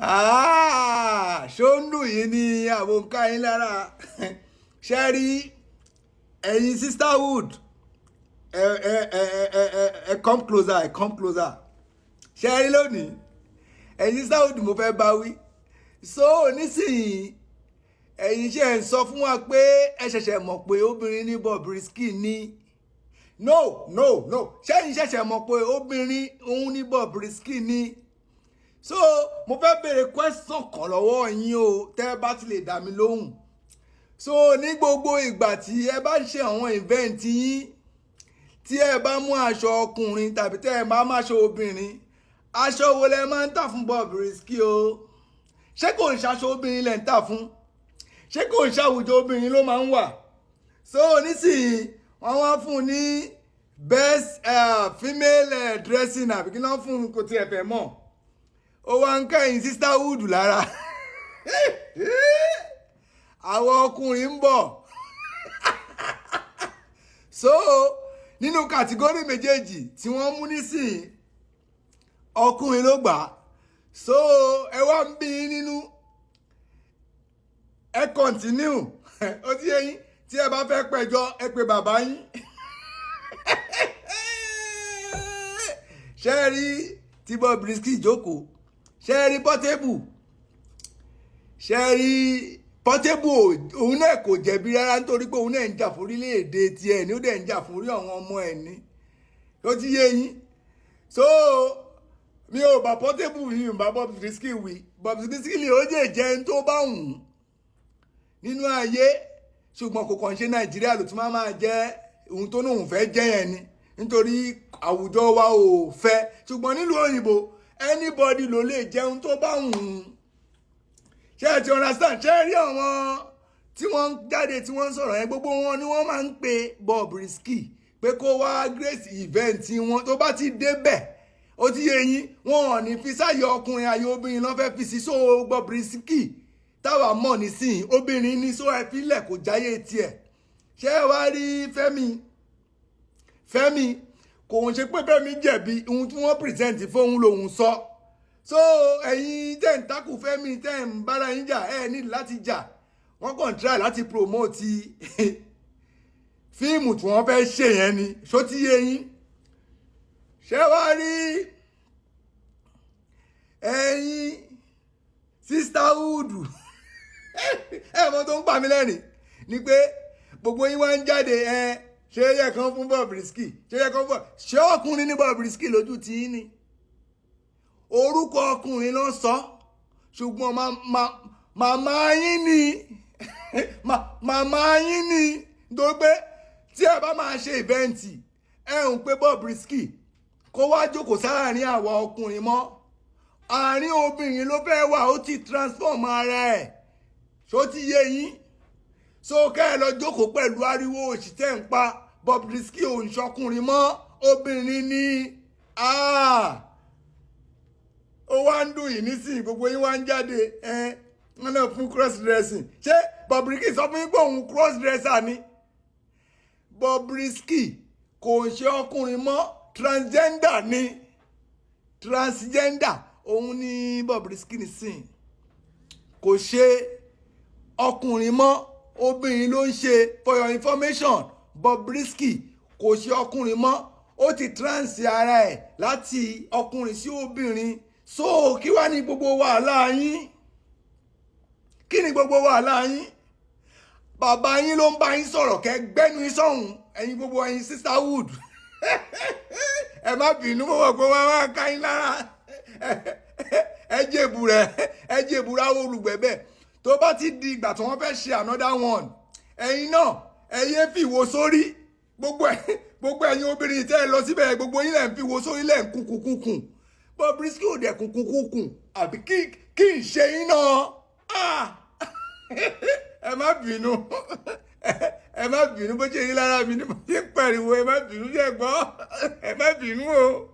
Ah, ṣó ń dùn yín ní àwọn nǹkan yín lára? Ṣe rí ẹ̀yin sisterhood, ẹ ẹ ẹ ẹ ẹ ẹ come closer, ẹ come closer. Ṣe rí lónìí, ẹ̀yin sisterhood, mo fẹ́ bá wí. So nísìnyí, ẹ̀yin ṣe ń sọ fún wa pé ẹ ṣẹ̀ṣẹ̀ mọ̀ pé obìnrin ní Bobrisky ní? No, no, no. Ṣẹ́yìn ṣẹ̀ṣẹ̀ mọ̀ pé obìnrin òun ní Bobrisky ní? So mo fẹ́ béèrè question kan lọ́wọ́ yín o, tẹ́ ẹ bá ti lè dá mi lóhùn. So ní gbogbo ìgbà tí ẹ bá ń ṣe àwọn event yín, tí ẹ bá mú aṣọ ọkùnrin tàbí tẹ́ ẹ bá mú aṣọ obìnrin, aṣọ wo lẹ máa ń tà fún Bobrisky o? Ṣé kò ń ṣaṣọ obìnrin lẹ ń tà fún? Ṣé kò ń ṣàwùjọ obìnrin ló máa ń wà? So nísìnyí, wọ́n wá fún un ní best female dressing, àbí kí náà fún un, kò tiẹ̀ fẹ́ mọ̀. Ó wá ń kẹ́yìn sisterhood lára. Àwọn ọkùnrin ń bọ̀. So nínú category méjèèjì tí wọ́n mú nísìnyí, ọkùnrin ló gbà á. So ẹ wá ń bí yín nínú, ẹ continue. Ó ti yé yín, tí ẹ bá fẹ́ pẹjọ́, ẹ pè bàbá yín. Ṣé ẹ rí tí Bobrisky jókòó? Ṣé ẹ rí Portable? Ṣé ẹ rí Portable? Òun náà kò jẹ̀bi rárá, nítorí pé òun náà ń jà fún orílẹ̀-èdè tiẹ̀ ní, ó dẹ̀ ń jà fún orí àwọn ọmọ ẹ̀ ní. Ó ti yé yín. So mi ò bá Portable, mi ò bá Bobrisky wí. Bobrisky lè ó jẹ́ jẹun tó bá wù ú nínú ayé, ṣùgbọ́n kò kàn ṣe Nàìjíríà ló tún máa jẹ́ ohun tó ní òun fẹ́ jẹ́ yẹn ni, nítorí àwùjọ wa ò fẹ́. Ṣùgbọ́n nílùú òyìnbó, anybody ló lè jẹun tó bá wù ú. Ṣé ẹ ti understand? Ṣé ẹ rí àwọn tí wọ́n ń jáde, tí wọ́n ń sọ̀rọ̀ yẹn, gbogbo wọn ni wọ́n máa ń pe Bobrisky pé kó wá grace event wọn. Tó bá ti débẹ̀, ó ti yé yín, wọn ò ní fi sáyé ọkùnrin, ayé obìnrin lọ́n fẹ́ fi sí. So Bobrisky táwa mọ̀ nísìnyí, obìnrin ní. So ẹ filẹ̀ kò jáyé tiẹ̀. Ṣé ẹ wá rí Fẹ́mi? Fẹ́mi kò ń ṣe pé Fẹ́mi jẹ̀bi. Ohun tí wọ́n present fóun lòun sọ. So ẹ̀yin tẹ́ ń takù Fẹ́mi, tẹ́ ń bára yín jà, ẹ ní láti jà. Wọ́n kàn try láti promote fíìmù tí wọ́n fẹ́ ṣe yẹn ni. Ṣó ti yé yín? Ṣé wá rí ẹ̀yin sisterhood, ẹ mọ tó ń pa mí lẹ́rìn ni pé gbogbo yín wá ń jáde. Ẹ ṣé yẹ kán fún Bobrisky? Ṣé yẹ kán fún? Ṣé ọkùnrin ní Bobrisky lójú tí yín ni? Orúkọ ọkùnrin ló sọ, ṣùgbọ́n màmá yín ni, màmá yín ni, nítorí pé tí ẹ bá máa ṣe event, ẹ ń pé Bobrisky kó wá jókòó sáàárín àwa ọkùnrin mọ́, àárín obìnrin ló fẹ́ wà. Ó ti transform ara ẹ̀. Ṣó ti yé yín? So kẹ́ ẹ lọ jókòó pẹ̀lú ariwo òṣì tẹ́ ń pa. Bobrisky ò ń ṣọkùnrin mọ́, obìnrin ni. Ó wá ń dùn yìí nísìnyí, gbogbo yín wá ń jáde. Ẹ wọn náà fún cross dressing. Ṣé Bobrisky sọ fún yín pé òun cross dresser ni? Bobrisky kò ń ṣe ọkùnrin mọ́, transgender ni. Transgender òun ni Bobrisky nísìnyí. Kò ṣe ọkùnrin mọ́, obìnrin ló ń ṣe. For your information, Bobrisky kò ṣe ọkùnrin mọ́, ó ti trans ara ẹ̀ láti ọkùnrin sí obìnrin. So kí wá ní gbogbo wàhálà yín? Kí ni gbogbo wàhálà yín? Bàbá yín ló ń bá yín sọ̀rọ̀, kẹ́ gbẹ́nu yín sọ̀hún. Ẹ̀yin gbogbo ẹ̀yin sisterhood, ẹ má bínú, mo mọ̀ pé wọ́n máa ká yín lára. Ẹ jèbù rẹ̀, ẹ jèbù rẹ̀, àwọn olùgbẹ̀bẹ̀. Tó bá ti di ìgbà tí wọ́n fẹ́ ṣe another one, ẹ̀yin náà ẹ yé fìwò sórí. Gbogbo ẹ̀, gbogbo ẹ̀yin obìnrin tẹ́ ẹ lọ síbẹ̀, gbogbo yín lẹ̀ ń fìwò sórí, lẹ̀ ń kúnkún kúnkún. Bobrisky ò dẹ̀ kúnkún kúnkún, àbí kí n ṣe yín náà? Ẹ má bínú, ẹ má bínú. Bó ṣe rí lára mi ni mo ṣe ń pariwo. Ẹ má bínú, ṣe gbọ́? Ẹ má bínú o.